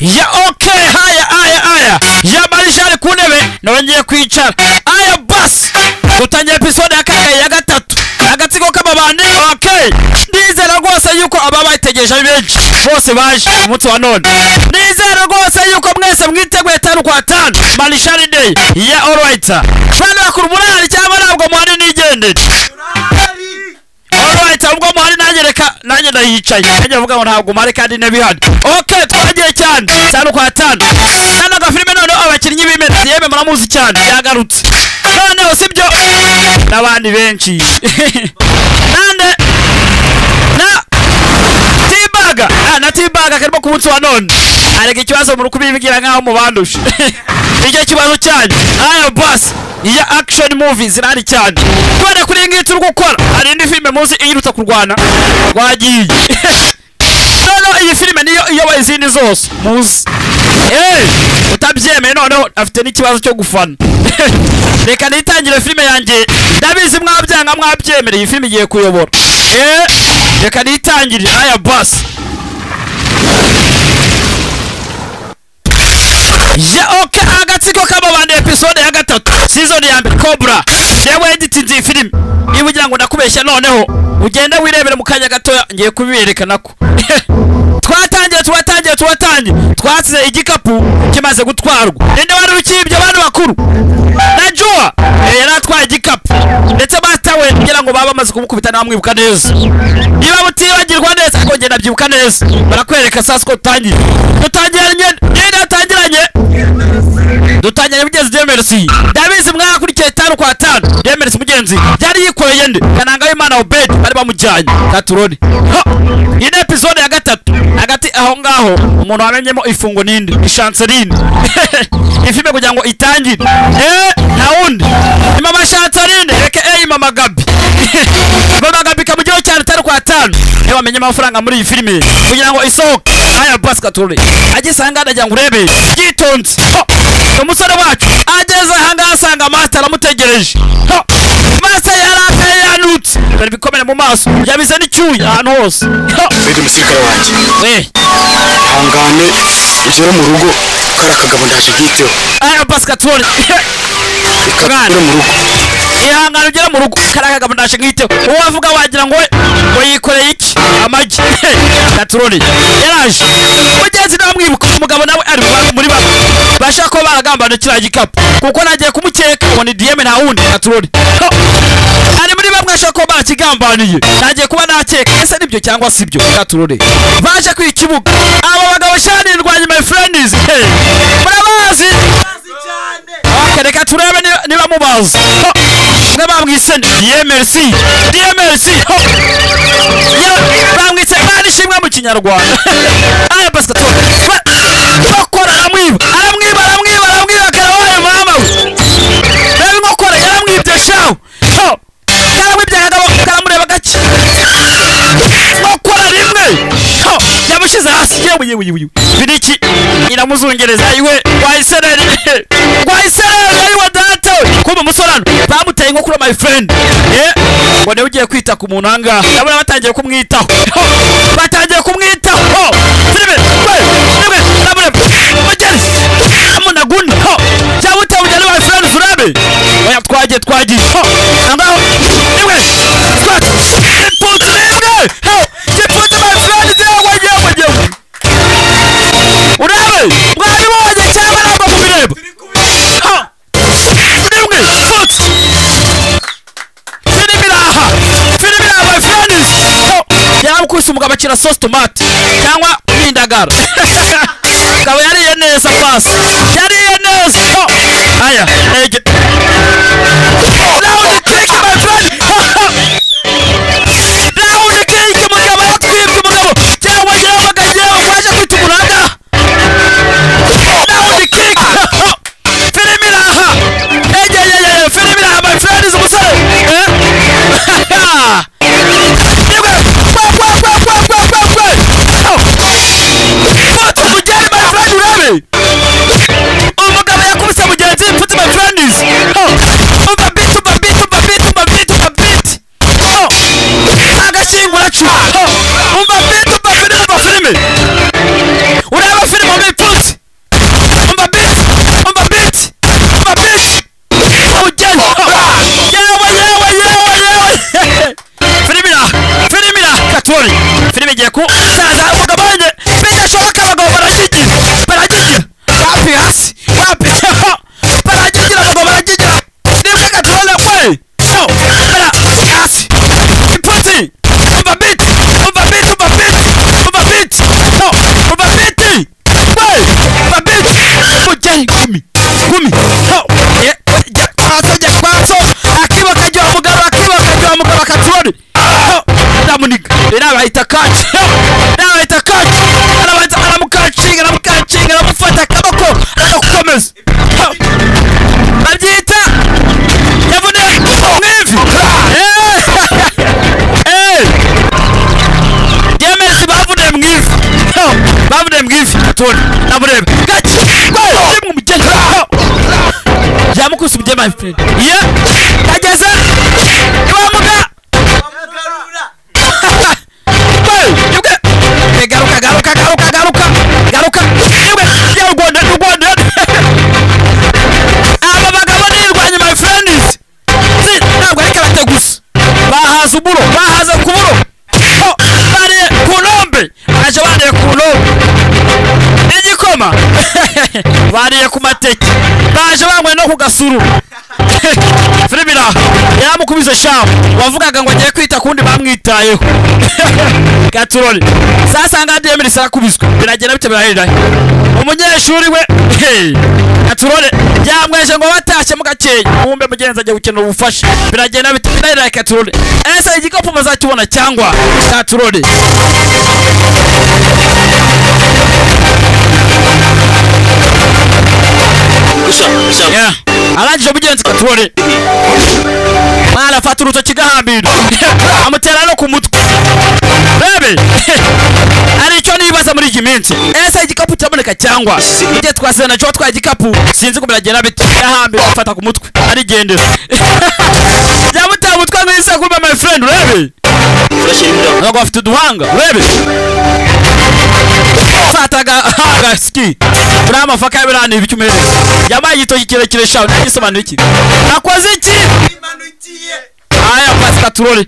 Ya okay, haya haya haya. Ya Marishali ku ntebe nongeye kwicara. Aya basi. Dutangiye episode ya kane ya gatatu. Agatsiko k'amabandi. Okay. Ndizera rwose yuko aba bayitegereje ari benshi. Bose baje umunsi wa none. Ndizera rwose yuko mwese mwiteguye 5 kwa 5. Marishali Day. Ya alright. Bana bakuru murari cyangwa ntabwo muhari nigendere. Alright, ubwo muhari nanjye reka nanjye ndayicaye. Nanjye mvuga ngo ntabwo muhari kandi intebe ihari. Okay, twagiye cyane. 5 kwa 5. Nana gafilime none abakinnyi b'imena yeme muramuzi cyane yagarutse. Noneho sibyo n'abandi benshi. Nande na Tibaga, na Tibaga karimo ku munsi wa none. Arega ikibazo muri kubibigira nkaho mubandusha. Icyo kibazo cyane. Aya boss, iya action movies zirari cyane. Twende kuri ngiyi turi gukora. Hari indi filme muzi iyiruta kurwana. Rwagiye. Noneho iyi filme niyo iyoboye izindi zose muzi. Utabyemeye noneho afite n'ikibazo cyo gufana. Reka nitangire filme yanjye. Ndabizi mwabyanga mwabyemereye iyi filme igiye kuyobora. Reka nitangire. Aya boss. Ya okay, agatsiko k'amabandi episode ya gatatu season ya mbere Cobra. Jewe editinze iyi film. Niba ugira ngo ndakubeshya noneho ugende wirebere mu kanya gatoya ngiye kubiberekana ko. Twatangiye twasize igikapu kimaze gutwarwa. Ninde wari ukibye abantu bakuru? Najua yari atwaye igikapu ndetse batawe ngira ngo baba bamaze kumukubita namwibuka neza. Niba mutibagirwa neza ariko ngenda byibuka neza. Barakwereka sasa ko tutangiye. Dutangiranye mugenzi Demersi. Ndabizi mwakurikiye 5 kwa 5. Demersi mugenzi yari yikoreye nde Kananga w'Imana Obed bari bamujyanye Katuroni. Iyi ni episode ya gatatu. Hagati aho ngaho umuntu wamenyemo ifungo ninde Chanceline. Ifime kugira ngo itangire. Nta wundi. Ni mama Chanceline aka mama Gabi. Mama Gabi kamugiho cyane 5 kwa 5. Niwe wamenye amafaranga muri iyi filime kugira ngo isohoke. Aya basi Katuroni. Agisanga ndagira ngo urebe. Yitonze. Umusore wacu ageze ahangaha asanga master aramutegereje. Master yarakaye yanutse. Dore bikomere mu maso yabize n'icyuya ahantu hose. Ndi umusirikare wanjye. Ihangane ugere mu rugo kari akagabo ndaje nkiteho. Aya basi Katuroni. Ugere mu rugo. Ihangane ugere mu rugo kari akagabo ndaje nkiteho. Uwo avuga wagira ngo ngo yikoreye iki? Amagi. Katuroni yaraje. Mugenzi ndamwibuka umugabo nawe ari muri bamwe. Bashaka ko baragambana kiriya gikapu kuko nagiye kumukeka ngo ni DM nta wundi Katuroni. Ari muri bamwe ashaka ko barakigambaniye. Nagiye kuba nakeka ese nibyo cyangwa sibyo Katuroni. Baje ku ikibuga. Aba bagabo shanirwanye my friends. Murabazi. Okay, reka turebe niba mubazi. Mwe bamwise DMRC. DMRC. Bamwise Manishimwe mu Kinyarwanda. Aya basi Katuroni. Bakora aramwiba. Aramwiba karawaye mama we. Nabi ngokora yaramwibye shawo. Karamwibye akagabo karamureba gake. Ngokora rimwe. Yamushize hasi yewe yewe yewe. Biriki iramuzungereza iwe wayisereri. Wayisereri ayiwa data. Kuba musorano bamuteye nko kuri my friend. Ngo ne ugiye kwita ku muntu anga. Ndabona batangiye kumwitaho. Batangiye kumwitaho. Filime. We. Ndabona. Mugeri. Amunaguni. Cyabute ujyane my friend zurabe. Oya twagiye. Angaho. Niwe. Squat. Put rimwe. Put my friend yewe. Urabe. Mwabibonye cyangwa ntabwo mubireba. Rimwe. Put. Filime iraha. Filime iraha my friends. Yaramukubise umugabo akira sauce tomate cyangwa indagara. Kaba yariye neza pasi. Yariye neza. Aya, ege. Round kick my friend. Round kick umugabo yatwibye umugabo. Cyangwa yewe waje kwita umuranda. Round kick. Filime iraha. Ege ye filime iraha my friend is umusore. Umugabo yakubise mugenzi mfite my friends. Bahita catch, bahita catch. Arabanza aramukacinga, aramukacinga, aramufata akaboko, arakomeza. Babyita yavuniye mu ivi. Yemezi bavuniye mu ivi, bavuniye mu ivi. Tubone namurebe gake rimwe umugeni yamukubise umugeni, my friend. Ye ageze iwamuga. Garuka, garuka, garuka, garuka, garuka. Ya Rwanda, Rwanda. Aba bagabo nirwanye, my friends. Ntabwo ari karate gusa, bahaza uburo, bahaza ku buro, bariye ku nombe, baje bariye ku nombe igikoma, bariye ku mateke, baje banywe no ku gasuru. Filime iraha yaramukubise shamu wavugaga ngo agiye kwita kundi bamwitayeho. Gaturori sasa ngaha Demirisi arakubiswe, biragenda bite? Birahera umunyeshuri we. Gaturore yamweje ngo batashye mu gakeya, wumbe mugenzi agiye gukenera ubufasha. Biragenda bite? Birahera. Gaturore, ese igikapu bazakibona cyangwa? Gaturore. Yeah. Arangije mugenzi Gaturore, mwana afata urutoki gahambira, amutera no ku mutwe. Rebe, hari icyo nibaza muri iyi minsi: ese igikapu cyaboneka cyangwa? Igihe twasezerana cyo twatwaye igikapu, sinzi ko biragenda bite. Yahambira, afata ku mutwe, arigendera, yamutera umutwe nk'isekuru, my friend. Rebe, ntabwo bafite uduhanga. Rebe, fataga agasiki buriya amafaka y'ibirani ibicyumereza, yabaye igitoki kirekire shawe. Ntagisobanura iki nakoze iki. Aya pasika turore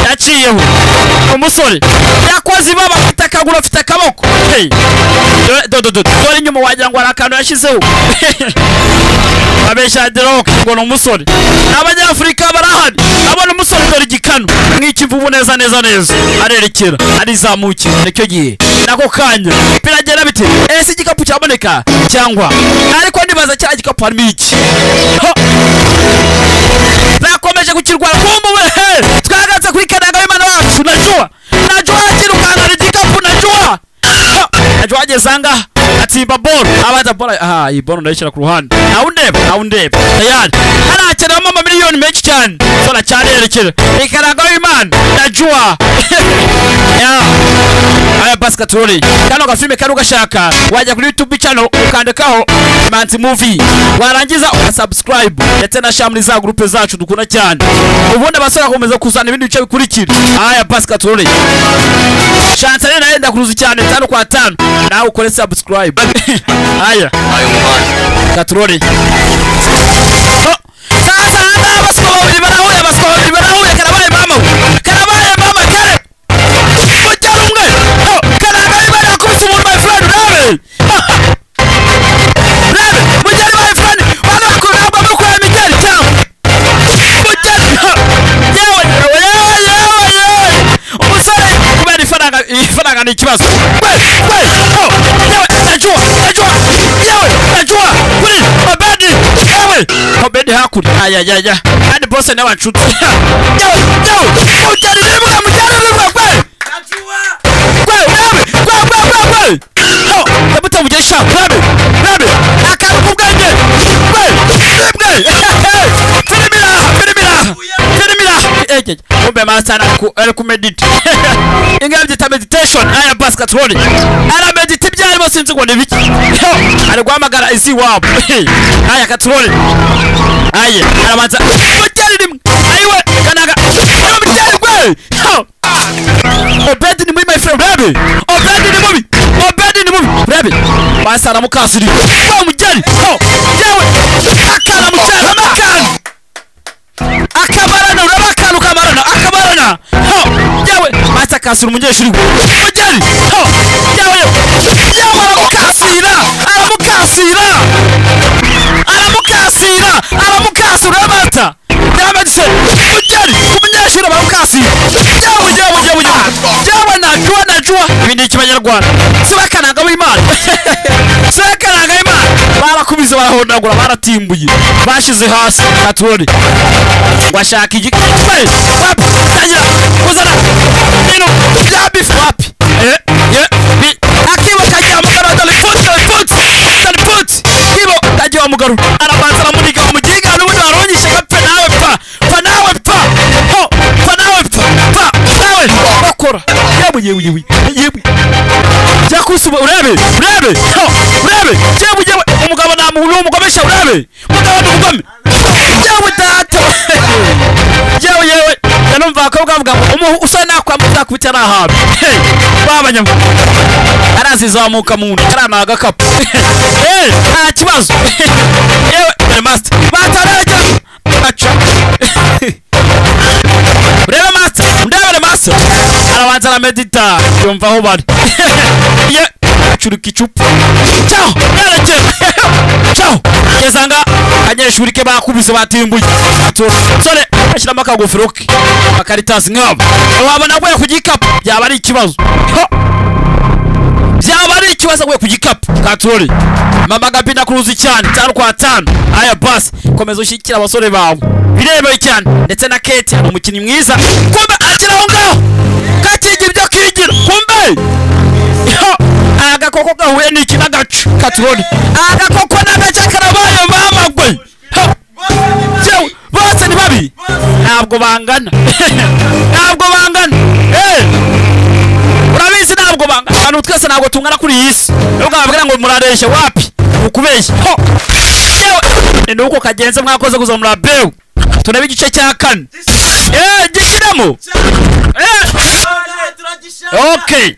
yaciyeho umusore yakoze ibaba, afite akaguru, afite akaboko. Hey. Do do do, dore inyuma wagira ngo hari akantu yashyizeho. Abeshya Derock ngo ni umusore. Abanyafurika barahari, abona umusore, dore igikanu nk'ikimvubu neza neza neza, arerekera, arizamukira nicyo gihe nako kanya. Biragenda bite? Ese igikapu cyaboneka cyangwa? Ariko ndibaza, cya gikapu harimo iki? Ho! Bakomeje kukirwara kumbuwe. Twagatse kuri Kananga w'Imana wacu. Najua, Najua akirukankana igikapu. Najua. Ho! Najua ageze ahangaha atsimba boro, abanza boro. Aha, iyi boro ndayishyira ku ruhande, ntawundeba, ntawundeba. Tayari harakeneramo amamiliyoni menshi cyane. Sora cyane, yerekera ikaranga w'Imana Najua ya aya basket. Turore kano gafilme kari ugashaka, wajya kuri YouTube channel ukandikaho Manzi Movie, warangiza ugasubscribe ndetse na share muri za groupe zacu dukunda cyane. Ubundi abasore bakomeza kuzana ibindi bice bikurikira. Aya basket, turore Chancellor nawe ndakuruzi cyane 5 kwa 5, nawe ukore subscribe. Aya katurore. Oh, sasa hanga abaswa babiri barahuye, abaswa babiri barahuye. Karabaye mama, karabaye mama, kare mujyana umwe. Oh, Karaga ibara yakubise umuntu, my friend. Rabe, rabe mujyana, my friend. Bana bakora, ntabwo mukora imigeri cyangwa mujyana. Yewe yewe yewe yewe, umusore kubera ifaranga, ifaranga ni ikibazo. We we, oh yewe, Najua, Najua, yewe Najua kuri Obedi, yewe Obedi hakurya. Ayayaya, kandi bose nawe nshuti. Yewe yewe, mujyana rimwe, mujyana rimwe. Kwe kwe, rabe kwe kwe kwe kwe. Oh, yamutambugisha. Rabe, rabe, akantu k'ubwenge. Kwe rimwe. Filime iraha, filime iraha, filime iraha. Ejeje, kumbe master ari ku medit inga byita meditation. Aya basket roll, ara medit ibyo arimo, sinzi ngo ni biki. Ari guhamagara izi wabo. Aya katrole, aye arabanza mujyari rimwe. Ayiwe Kanaga, mujyari kwe. Obedi ni mubi, my friend. Rabe, Obedi ni mubi, Obedi ni mubi. Rabe, basi aramukasiri wa mujyari. Ho yewe, akana mucyara amakana akabarana, uraba akantu kabarana, akabarana. Ho yewe, basi akasira umunyeshuri we mujyari. Ho yewe yewe, aramukasira, aramukasira, aramukasira, aramukasira. Urabata yaramagise mujyari umunyeshuri, baramukasira. Yewe yewe yewe yewe, Najua, Najua, ibi ni ikibanyarwanda. Si bakananga w'Imana, si bakananga w'Imana. Barakubize barahondagura baratimbuye. Bashize hasi katurori. Washaka igiki? Wapi? Tangira kuzana bino bya bifu wapi? Ye bi akibo kajya mugaro dale put put dale put. Kibo kajya mugaro arabanza aramuniga umugiga n'ubundi baronyishe gapfe nawe pfa. Pfa nawe pfa. Ho, pfa nawe pfa. Pfa nawe bakora. Yewe yewe yewe yewe. Jakusuba urebe urebe. Ho, urebe. Yewe yewe umugabo namuhuru umugomesha urebe. Umugabo n'umugome. Yewe data. Yewe yewe yanumva akobwa avuga ngo usa nakwambuza kubita nahabe. Babanyama. Arazizamuka mu nda karana agakapu. Nta kibazo. Yewe master. Batarajya acha. Urebe master, ndebere master. Arabanza aramedita yumva aho bari. Ye acuruka icupa. Ciao, yerekera. Ciao. Gezanga abanyeshuri ke bakubise batimbuye. Sore ashyiramo akagofero ke. Akaritasi nkabo. Wabona aguye ku gikapu byaba ari ikibazo. Byaba ari ikibazo aguye ku gikapu. Katori. Mama Gabi nakuruzi cyane 5 kwa 5. Aya basi komeza ushyikira abasore bawe. Biremewe cyane ndetse na Kate ni umukinnyi mwiza. Kumbe akira aho ngaho. Kakigira ibyo kigira. Kumbe agakoko gahuye n'iki n'agacu katuroni. Agakoko n'agaca karabaye mama gwe. Yewe bose ni babi. Ntabwo bangana. Ntabwo bangana. Urabizi ntabwo bangana. Abantu twese ntabwo tungana kuri iyi si. Nubwo babwira ngo murareshya wapi? Ukubeshya. Yewe ni uko kagenze mwakoze kuzamura bew. Turebe igice cya kane. Gikiramo. Okay.